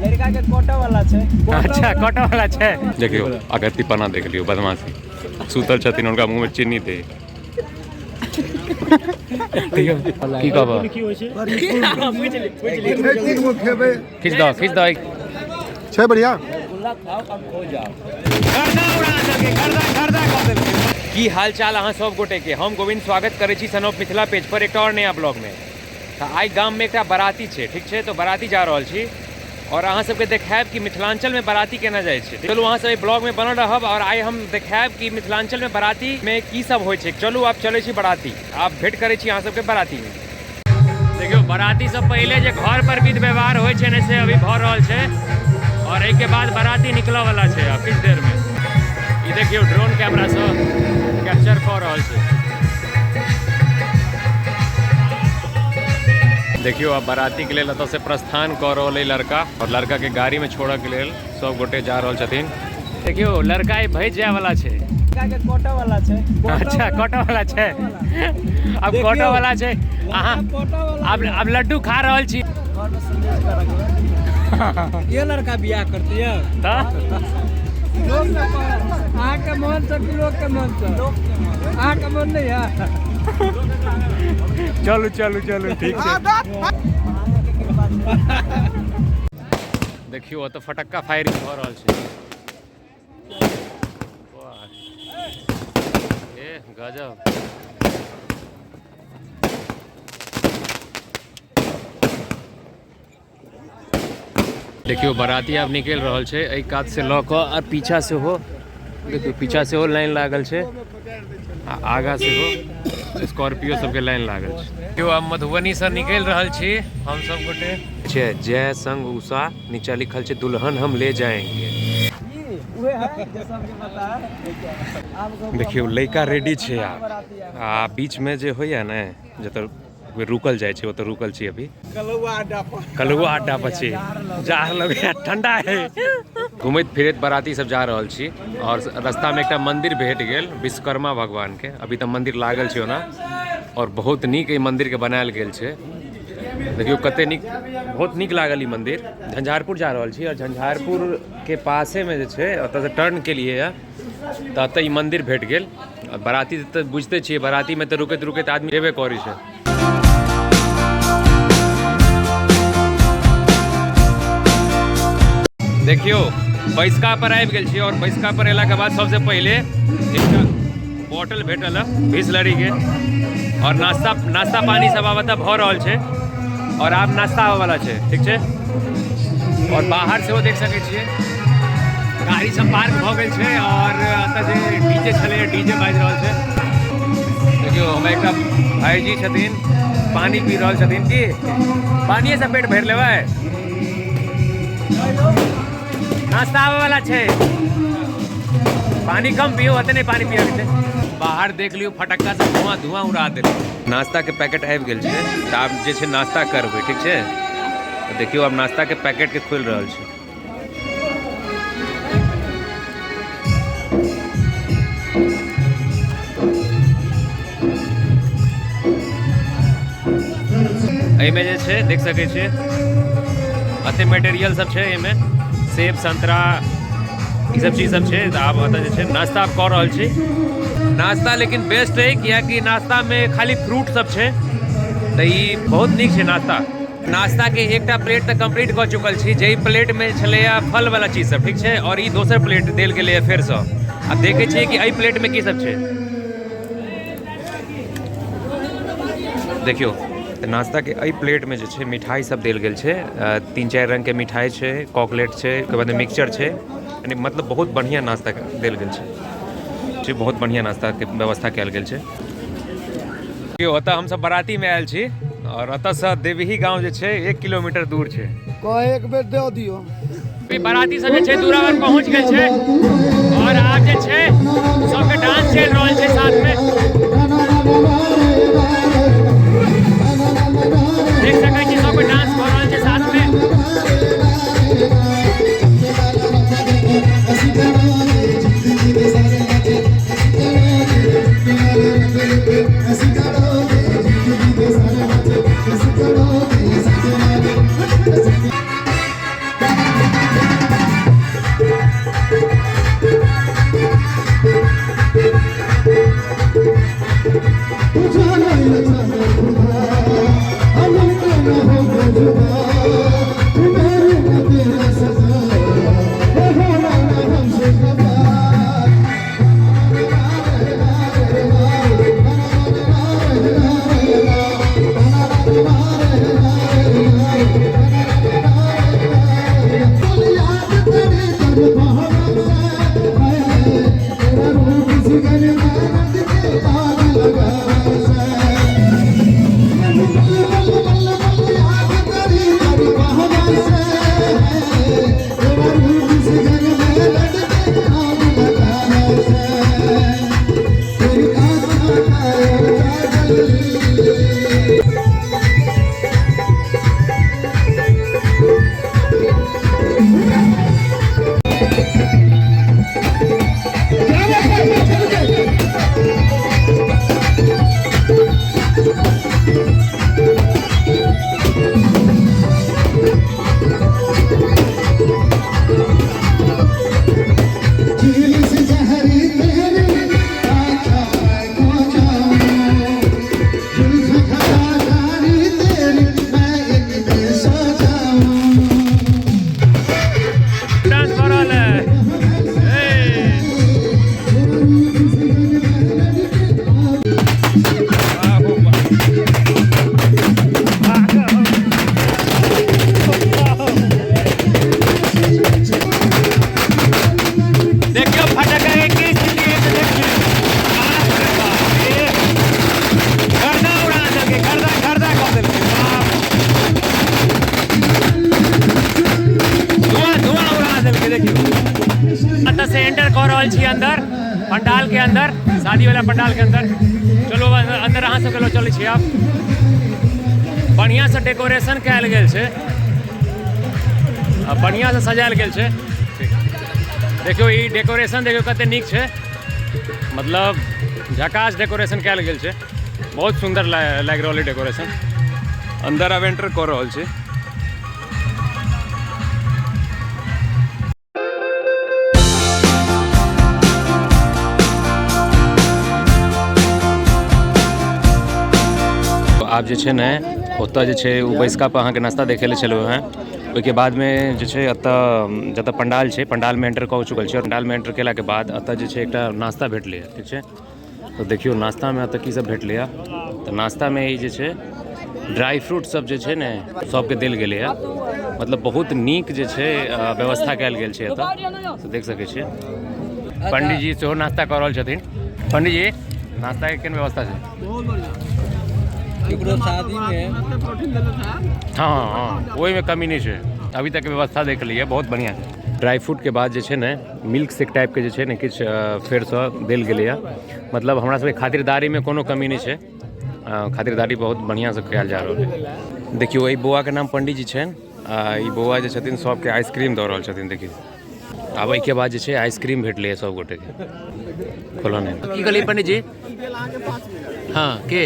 लड़का के कोटा वाला छै। अच्छा, कोटा वाला छै। देखियौ, अगत्तीपना देख लियौ, बदमाशी। सुतल छथिन, हुनका मुँह में चीनी दे। की कहब? खींच दो, खींच दो। छै बढ़िया। की हाल चाल अहाँ सब गोटे के? हम गोविंद स्वागत करै छी सन ऑफ मिथिला पेज पर एकटा और नया ब्लॉग में। तऽ आइ गाम में एकटा बाराती छै, ठीक छै? तऽ बाराती जा रहल छी और अहाँ सबके देखायब कि मिथिलांचल में बाराती केना जाइ छै। चलू अहाँ सब एहि ब्लॉग में बनल रहब और आइ हम देखायब कि मिथिलांचल में बाराती में की सब होइ छै। चलू आब चलै छी बाराती, आब भेंट करै छी अहाँ सबके बाराती में। देखियौ, बाराती से पहिले जे घर पर विध व्यवहार होइ छै ने, से अभी भऽ रहल छै और एहिके बाद बाराती निकलऽ वाला छै आब किछु देर में। ई देखियौ, ड्रोन कैमरा से कैप्चर कऽ रहल छै। देखियौ, आब बाराती के लेल एतऽ से प्रस्थान कऽ रहल अइ लड़का और लड़का के गाड़ी में छोड़ऽ के लेल सब गोटे जा रहल छथिन। देखियौ, लड़का ई भैज जाय वाला छै। लड़का के कोटा वाला छै। अच्छा, कोटा वाला छै। आब कोटा वाला छै। अहाँ आब लड्डू खा रहल छी। घर में संदेश कर रखबै। ये लड़का बियाह करती है। तऽ? लोग के अहाँ के मन से कि लोग के मन से? अहाँ के मन नहीं है। चलू चलू चलू, ठीक छै। देखियौ, ओतऽ फटक्का फायरिंग भऽ रहल छै। वाह, ए गजब। देखियौ, बाराती आब निकलि रहल छै एहि कात से लऽ कऽ आ पीछा सेहो। देखियौ, पीछा सेहो लाइन लागल छै आ आगा सेहो स्कॉर्पियो सबके लाइन लागल छै। देखियौ, आब मधुबनी से निकलि रहल छी हम सब गोटे। छै जय संग उषा, नीचा लिखल छै दुल्हन हम ले जाएंगे। देखियौ, लड़का रेडी छै आब। आ बीच में जे होइया ने, जतऽ रुकल जाइ छै, ओतऽ रुकल छी अभी। कलौआ अड्डा पर। कलौआ अड्डा पर छी। जाड़ लगैया, ठंडा है। घुमैत फिरैत बाराती सब जा रहल छी और रास्ता में एकटा मंदिर भेट गेल विश्वकर्मा भगवान के। अभी तऽ मंदिर लागल छै ओना और बहुत नीक एहि मंदिर के बनायल गेल छै। देखियौ कते नीक, बहुत नीक लागल ई मंदिर। झंझारपुर जा रहल छी और झंझारपुर के पासे में जे छै, ओतऽ से टर्न केलियै ये तऽ एतऽ ई मंदिर भेट गेल। बाराती तऽ बुझिते छियै, बाराती में तऽ रुकैत रुकैत आदमी जेबे करै छै। देखियौ, बैसका पर आबि गेल छी और बैसका पर एलाके बाद सबसे पहिले एकटा बॉटल भेटल है बिसलरी के और नाश्ता पानी सब आब एतऽ भऽ रहल छै और आब नाश्ता आबऽ वाला छै, ठीक छै? और बाहर सेहो देख सकै छियै गाड़ी सब पार्क भऽ गेल छै और एतऽ जे डीजे छलै, डीजे बाजि रहल छै। देखियौ, हमरा एकटा भाईजी छथिन, पानी पी रहल छथिन। की पानिये से पेट भरि लेबै? नाश्ता आबै वाला छै। पानी कम पियो, ओते नहीं पानी पियके छै। बाहर देख लियौ, फटक्का से धुआं धुआं उड़ा देलक। नाश्ता के पैकेट आबि गेल छै तऽ आब जे छै नाश्ता करबै, ठीक छै? तऽ देखियौ, आब नाश्ता के पैकेट के खोलि रहल छै। एहिमे जे छै देख सकै छियै अते मटेरियल सब छै एहिमे, सेब संतरा ई सब चीज सब छै। तऽ आब एतऽ जे छै नाश्ता कऽ रहल छी। नाश्ता लेकिन बेस्ट है, कियाकि नाश्ता में खाली फ्रूट सब छै, तऽ ई बहुत नीक छै नाश्ता। नाश्ता के एकटा प्लेट तऽ कंप्लीट कऽ चुकल छी, जाहि प्लेट में छलैया फल वाला चीज सब, ठीक छै? और ई दोसर प्लेट देल गेलैया फेरसँ। आब देखै छियै कि एहि प्लेट में की सब छै। देखियौ, तऽ नाश्ता के एहि प्लेट में जे छै मिठाई सब देल गेल छै। 3-4 रंग के मिठाई छै, चॉकलेट छै, ओकर बाद मिक्सचर छै, यानी मतलब बहुत बढ़िया नाश्ता देल गेल छै। जी, बहुत बढ़िया नाश्ता के व्यवस्था कयल गेल छै। देखियौ, ओतऽ हमसब बाराती में आयल छी और ओतऽ से देवही गाँव जे छै 1 किलोमीटर दूर छै। कह एक बेर दऽ दियौ। अभी बाराती सब जे छै दूरा पर पहुँच गेल छै और आब जे छै सबके डांस चलि रहल छै साथ में। देख सकै छी सबके डांस भऽ रहल छै साथ में। रहल छी अंदर पंडाल के अंदर, शादी वाला पंडाल के अंदर। चलो अंदर अहाँ सबके लऽ चलै छी। आब बढ़िया से डेकोरेशन कयल गेल छै, आ बढ़िया से सजायल गेल छै। देखियौ ई डेकोरेशन देखियौ कते नीक छै, मतलब झकास डेकोरेशन कयल गेल छै, बहुत सुंदर लागि रहल है डेकोरेशन। अंदर आब एंटर कऽ रहल छी। आब जे छै ने ओतऽ जे छै ओ बैसका पर अहाँके नाश्ता देखै लए छलहुँ हेँ। ओहिके बादमे जे छै एतऽ जतऽ पंडाल छै, पंडालमे एंटर कऽ चुकल छी। पंडालमे एंटर केलाके बाद एतऽ जे छै एकटा नाश्ता भेटलैए, ठीक छै। तऽ देखियौ नाश्तामे एतऽ की सब भेटलैए। तऽ नाश्तामे ई जे छै ड्राई फ्रूट सब जे छै ने सबके देल गेलैए, मतलब बहुत नीक जे छै व्यवस्था कयल गेल छै एतऽ, से देख सकै छियै। पंडीजी सेहो नाश्ता कऽ रहल छथिन। पंडीजी, नाश्ताके केहन व्यवस्था छै? केकरो शादी में हँ हँ, ओहिमे कमी नहि छै। अभी तक व्यवस्था देख लियै बहुत बढ़िआँ छै। ड्राई फ्रूटके बाद जे छै ने मिल्क शेक टाइपके जे छै ने किछु फेरसँ देल गेलैए, मतलब हमरा सबके खातिरदारीमे कोनो कमी नहि छै, खातिरदारी बहुत बढ़िआँसँ कयल जा रहल है। देखियौ एहि बौआके नाम पंडीजी छनि, आ ई बौआ जे छथिन सबके आइसक्रीम दऽ रहल छथिन। देखियौ आब एहिके बाद जे छै आइसक्रीम भेटलैए सब गोटेके। खोलऽ नहि की कहलियै पंडीजी? हाँ के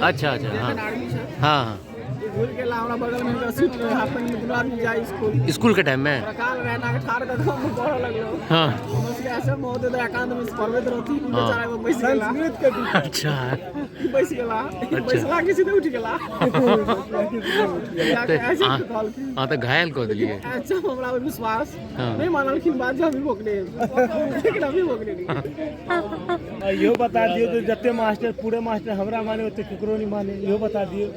अच्छा अच्छा, हाँ हाँ हाँ, स्कूल के टाइम में, हाँ अच्छा अच्छा, अहाँ तऽ घायल कऽ देलियै। अच्छा हमरा विश्वास हाँ। नहीं मानलखिन बात जे अभी भोगने, लेकिन अभी भोगने नहीं। इहो बता दियौ जे जते मास्टर पूरे मास्टर हमरा माने ओते केकरो नहीं माने, इहो बता दियौ।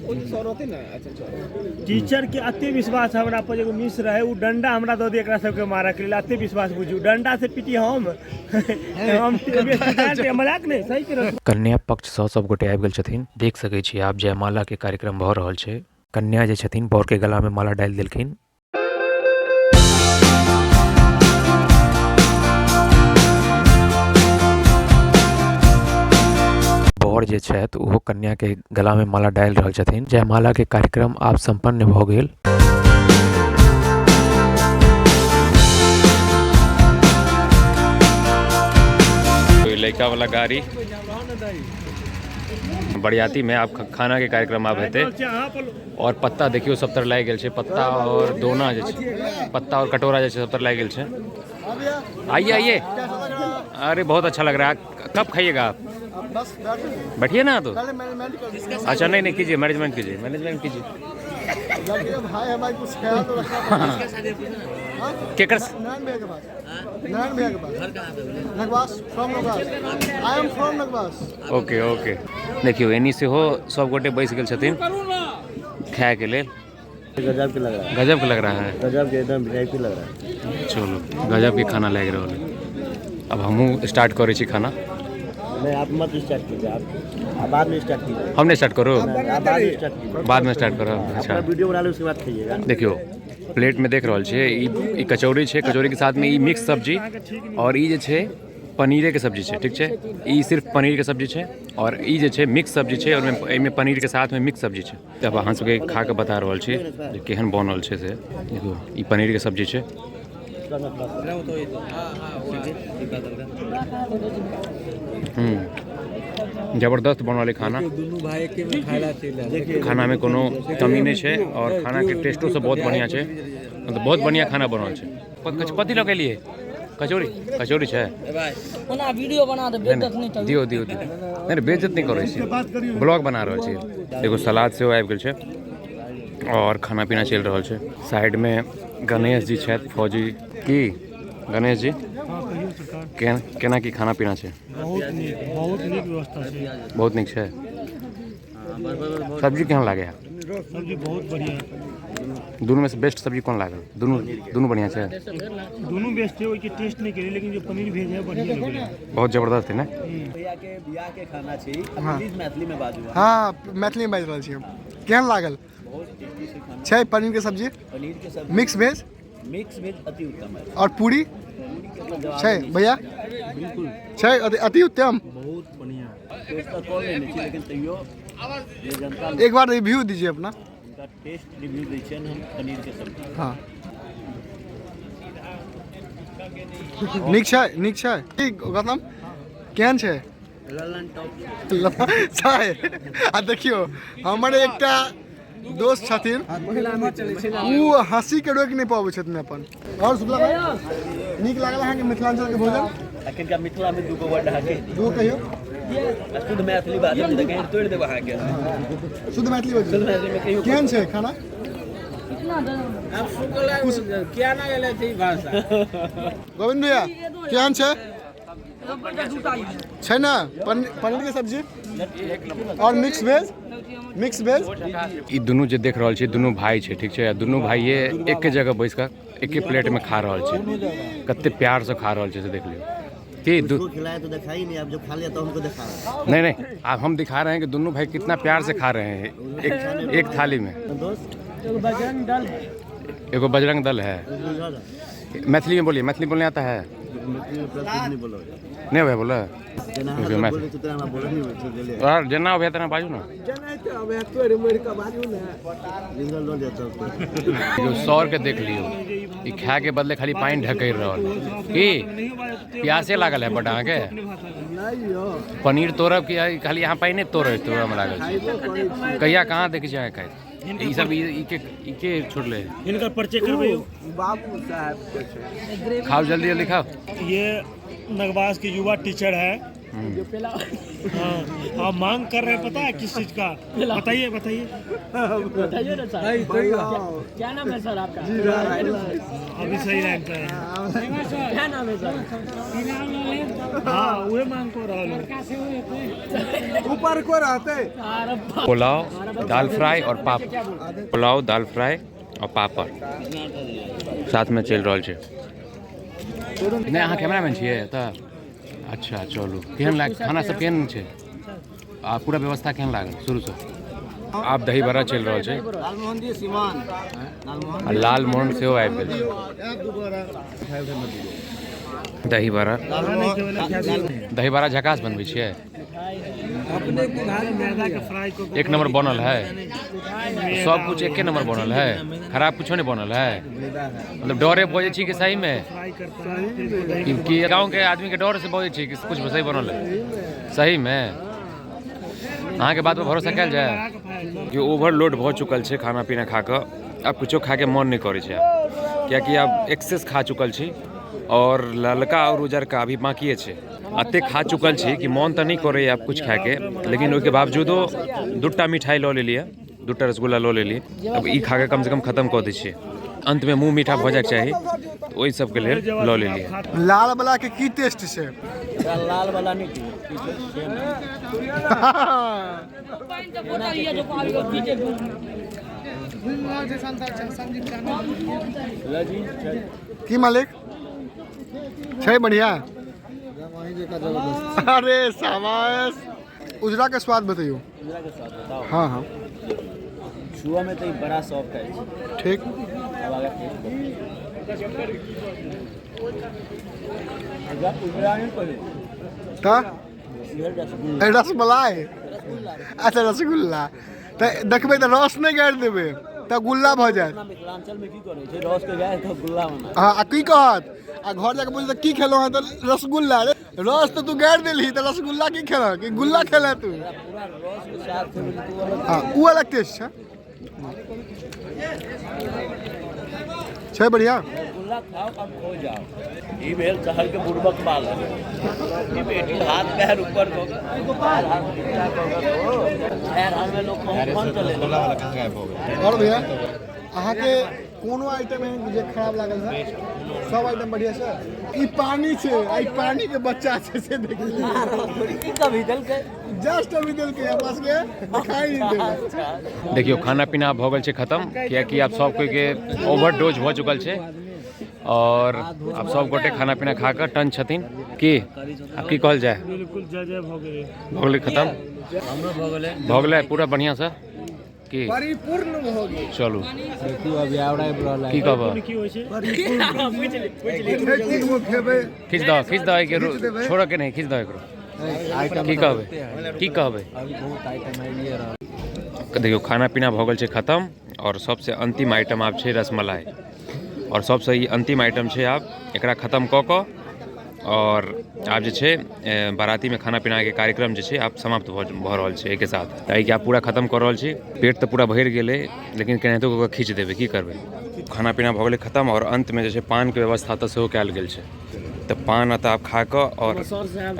ओ जे सर होते ना, अच्छा सर टीचर के अते विश्वास हमरा पर, एगो मिस रहे उ डंडा हमरा दऽ दे एकरा सबके मारऽ के लेल, अते विश्वास बुझू डंडा से पीटी हम हम मजाक नहीं सही के। कन्या पक्षसँ सब गोटे आबि गेल छथिन। देख सकै छी आब जयमाला के कार्यक्रम भऽ रहल छै। कन्या जे छथिन बर के गला में माला डालि देलखिन। बर जे छथि ओहो कन्या के गला में माला डालि रहल छथिन। जयमाला के कार्यक्रम आब सम्पन्न भऽ गेल। लड़का वाला गाड़ी बरियाती में आब खाना के कार्यक्रम आब हेतै। और पत्ता देखियौ सब तर लागि गेल छै, पत्ता और दोना जे छै, पत्ता और कटोरा जे छै सब तर लागि गेल छै। आइए आइए, अरे बहुत अच्छा लग रहा है। कब खाइएगा आप? बैठिए ना तो। अच्छा नहीं नहीं कीजिए, मैनेजमेंट कीजिए, मैनेजमेंट कीजिए। भाई हमारे कुछ ख्याल तो रखना। केकर? नारायण भैया के पास, नारायण भैया के पास, Nagwas, from Nagwas, I am from Nagwas. Okay okay. देखियौ एनी सेहो सब गोटे बैस गेल छथिन खाय के लेल। गजब के लग रहा है, गजब के लग रहा है, गजब के एकदम वीआईपी लग रहा है। चलो गजब के खाना लागि रहल है। अब हमहूँ स्टार्ट करै छी खाना। नहीं आप मत स्टार्ट कीजिए, आप बाद में स्टार्ट कीजिए। हम नहीं स्टार्ट करू, आप बाद में स्टार्ट कीजिए, बाद में स्टार्ट करब। अच्छा अपना वीडियो बना लो उसके बाद खाइएगा। देखियौ प्लेट में देख रहल छियै ई कचौड़ी छै, कचौड़ी के साथ में ई मिक्स सब्जी और ई जे छै पनीरे के सब्जी छै, ठीक छै। ई सिर्फ पनीर के सब्जी छै और ई जे छै मिक्स सब्जी छै और एहिमे पनीर के साथ में मिक्स सब्जी छै। तब अहाँ सबके खा के बता रहल छी जे केहन बनल छै से। देखियौ ई पनीर के सब्जी छै। जबरदस्त बनल है खाना। दुनू भाई एके में खाइला चलि आयल। खाना में कोनो कमी नहीं छै और खाना के टेस्टो सब बहुत बढ़िया छै, मतलब बहुत बढ़िया खाना बनल छै। कथी लऽ के एलियै? कचौड़ी? कचौड़ी छै? ओना वीडियो बना दे, बेइज्जत नहि करू। दियौ दियौ दियौ। नहि नहि बेइज्जत नहि करै छी, ब्लॉग बना रहल छी। एगो सलाद सेहो आबि गेल छै और खाना पीना चलि रहल छै। साइड में गणेश जी छथि, फौजी की गणेश जी केना की खाना पीना छै? बहुत नीक, बहुत नीक व्यवस्था छै, बहुत नीक छै। सब्जी केहन लागै? सब्जी बहुत बढ़िया। दुनू में से बेस्ट सब्जी कोन लागल? दुनू दुनू बढ़िया छै, दुनू बेस्ट है। ओहिके टेस्ट नहीं केलियै, लेकिन जो पनीर भेज है बढ़िया लगलै, बहुत जबरदस्त है ना। भैया के बियाह के खाना छै, प्लीज मैथिली में बाजू। हाँ मैथिली में बाजि रहल छी हम। केहन लागल बहुत टेस्टी छै खाना छै? पनीर के सब्जी, पनीर के सब्जी, मिक्स वेज, मिक्स वेज अति उत्तम है। और पूरी छै भैया? बिल्कुल छै, अति उत्तम। बहुत बढ़िया। टेस्ट तो कऽ लेने छी, लेकिन तैयो जे जनता एक बार रिव्यू दीजिए अपना। हुनका टेस्ट रिव्यू दै छियनि हम पनीर के सब्जी। हाँ, नीक छै, नीक छै। की गौतम, केहन छै? ललन टॉप छै। आ देखियौ, हमर एकटा दोस्त छथिन, ओ हँसी के रोकि नहि पबै छथिन अपन। आओर शुक्ला भाई, नीक लागल अहाँके मिथिलाञ्चल के भोजन? अखनका मिथिला में दूगो वर्ड अहाँके। दूगो कहियौ। आ शुद्ध मैथिली बाजब तऽ गारि तोड़ि देब अहाँके। शुद्ध मैथिली बाजू। शुद्ध मैथिली में कहियौ। केहन छै खाना? गोविंद भैया, केहन छै? छै ने पनीर के सब्जी और मिक्स वेज? मिक्स वेज ई दुनू जे देख रहल छी, दुनू भाई छै, ठीक छै? आ दुनू भाइये एके जगह बैस कऽ एके प्लेट में खा रहल छै। कते प्यार से खा रहल छै से देख लियौ। की दु उसको खिलाया तो देखा ही नहीं, अब जब खा लिया तो हमको दिखा रहा है। नहीं नहीं, अब हम दिखा रहे हैं कि दोनों भाई कितना प्यार से खा रहे हैं एक एक थाली में। दोस्त एगो बजरंग दल है। मैथिली में बोलिए, मैथिली बोलने आता है? मैथिली में प्लस कुछ नहीं बोलो। नहीं भैया बोला। जेना अहाँ ओके, सब मैथिली। बोलै छी तेना हमरा बोलै नहीं होइ छै, बुझलियै? और जेना भैया तेना बाजू ना। रिंगल लऽ जायत सबके। यो सौर के देख लियो, ई खाए के बदले खाली पानि ढकरि रहल है। की प्यासे लागल है बड अहाँके? पनीर तोड़ब कि खाली अहाँ पानिए तोड़ै तोड़ऽमे लागल छी? कहिया कहाँ देखै छी अहाँ खाइत ई सब? ई के छोड़ले? हिनकर परिचय करबै। खाओ, जल्दी जल्दी खाओ। ये नगवास के युवा टीचर है। हाँ, आप मांग कर रहे हैं, पता है किस चीज का? बताइए बताइए। बताइए ना सर, क्या नाम है सर आपका? अभी सही लाइन पे है। क्या नाम है सर? हाँ, वही मांग को रहा है। ऊपर को रहते। पुलाव, दाल फ्राई और पापड़। पुलाव, दाल फ्राई और पापड़ साथमे चलि रहल छै। नहि, अहाँ कैमरामैन छियै तऽ? अच्छा चलू, केहन लाग खाना सब, केहन छै आ पूरा व्यवस्था केहन लागल शुरूसँ? आब दही बड़ा चलि रहल छै आ लाल मोहन सेहो आबि गेल छै। दही बड़ा, दही बड़ा झकास बनबै छियै। एक नंबर बनल है सब कुछ, एके नंबर बनल है, खराब कुछो नहीं बनल है। मतलब डरे बजै छी कि सही में कि गाँव के आदमी के डर से बजै छी कि कुछ सही बनल है? सही में अहाँके बात पर भरोसा कयल जाय कि ओवरलोड भऽ चुकल छै खाना पीना खा कऽ। आब कुछो खाके मन नहि करै छै आब, कियाकि आब एक्सेस खा चुकल छी और ललका और उजरका अभी बाकिए छै। एते खा चुकल छी कि मन तऽ नहि करैए आब कुछ खायके, लेकिन ओहिके बावजूदो दूटा मिठाई लऽ लेलियै, दूटा रसगुल्ला लऽ लेलियै। अब ई खा कऽ कमसँ कम खतम कऽ दै छियै। अन्तमे मुँह मीठा भऽ जायके चाही, तऽ ओहि सबके लेल लऽ लेलियै। लाल वाला के की टेस्ट छै? लाल वाला नहीं की छै सेम। पानि के बोतल ये जो आबि कऽ पीते। की मालिक, छै बढ़िया? अरे शाबाश। उजरा के स्वाद बतैयौ। उजरा के स्वाद बताओ। हाँ हाँ। छुआ में तो ई बड़ा सॉफ्ट है। ठीक। अब आगे टेस्ट करो। उजरा उजरा नहीं पहिले। तऽ इहे रसगुल्ला। ए, रसमलाई? अच्छा, रसगुल्ला तऽ देखबै तऽ रस नहि गाड़ि देबै तऽ गुल्ला भऽ जायत। अपना मिथिलांचल में की करै छै, रस के गाय के गुल्ला बना। हाँ, आ की कहत आ घर जाके बुझल की खेलहुँ हँ तऽ रसगुल्ला। रे रस तऽ तू गाड़ि देलही तऽ रसगुल्ला की खेलह कि गुल्ला खेलह तू? पूरा रस के साथ खेबै तऽ उ अलग। हाँ, ओ अलग टेस्ट छै। छै बढ़िया। रसगुल्ला खाओ और खो जाओ। ई भेल शहर के बुड़बक बालक। ई बेटी हाथ पैर ऊपर कऽ के, पैर हाथ नीचा कऽ के, पैर हाथ में लोग कौन चले। आओर भैया, अहाँके कोनो आइटम एहन जे खराब लागल है? सब आइटम बढ़िया छै। ई पानी छै आ ई पानी के बच्चा छै से देख लियौ। कभी देलकै? जस्ट अभी देलकै, अपना सबके दिखाई नहीं देलकै। देखियौ, खाना पीना भऽ गेल छै खतम, कियाकि आब सब कोइके ओवरडोज भऽ चुकल छै और आब सब गोटे खाना पीना खा कऽ टन छथिन। की आब की कहल जाय? बिल्कुल जय जय भऽ गेलै। भऽ गेलै खतम, भऽ गेलै पूरा बढ़िआँसँ। की परिपूर्ण हो गेल। चलू। देखियो अभी आवड़ा आबि रहल है। की कहब? की होइ छै? खेबै। खींच दह, खींच दह एहिके, छोड़ऽ के नहीं, खींच दह एकरो। आइटम। की कहबै, की कहबै? अभी बहुत आइटम आबिए रहल। देखियौ, खाना पीना भऽ गेल छै खतम आओर सबसँ अन्तिम आइटम आब छै रसमलाई। आओर सबसँ ई अन्तिम आइटम छै। आब एकरा खतम कऽ कऽ आओर आब जे छै बारातीमे खाना पीनाके कार्यक्रम जे छै आब समाप्त भऽ रहल छै एहिके साथ। तऽ एहिके आब पूरा खतम कऽ रहल छी। पेट तऽ पूरा भरि गेलै, लेकिन केनाहितो कऽ कऽ खींच देबै, की करबै? खाना पीना भऽ गेलै खतम आओर अन्तमे जे छै पानके व्यवस्था तऽ सेहो कयल गेल छै। तऽ पान एतऽ आब खा कऽ आओर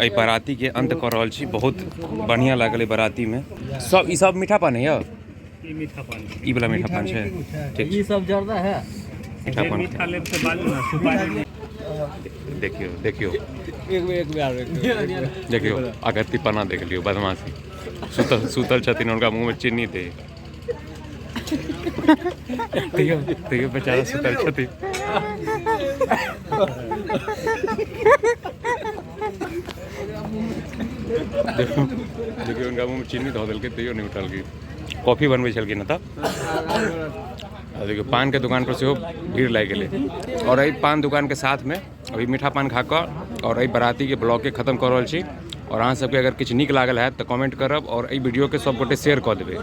एहि बारातीके अन्त कऽ रहल छी। बहुत बढ़िआँ लागल एहि बारातीमे। सब ई सब मीठा पान है? ई मीठा पान छै। ई वाला मीठा पान छै, ठीक छै। ई सब जर्दा है। मीठा जे पान। मीठा लेब से बाजू ने, सुपारी। देखियौ, देखियौ। एक बेर, एक बेर, एक बेर। देखियौ, अगत्ती पना देख लियौ। बदमाशी, सुतल सुतल छथिन, हुनका मुँहमे चीनी दे तैयो तैयो बेचारा सुतल छथिन। देखियौ, देखियौ, हुनका मुँहमे चीनी धऽ देलकै, तैयो नहि उठलखिन। कॉफी बनबै छलखिन एतऽ। आ देखियौ, पानके दुकान पर सेहो भीड़ लागि गेलै। आओर एहि पान दुकानके साथमे अभी मीठा पान खा कऽ आओर एहि बरातीके ब्लॉगके खतम कऽ रहल छी। आओर अहाँ सबके अगर किछु नीक लागल हैत तऽ कमेंट करब आओर एहि वीडियोके सब गोटे शेयर कऽ देबै।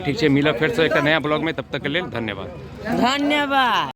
ठीक छै, मिलब फेरसँ एकटा नया ब्लॉगमे, तब तकके लेल धन्यवाद। धन्यवाद।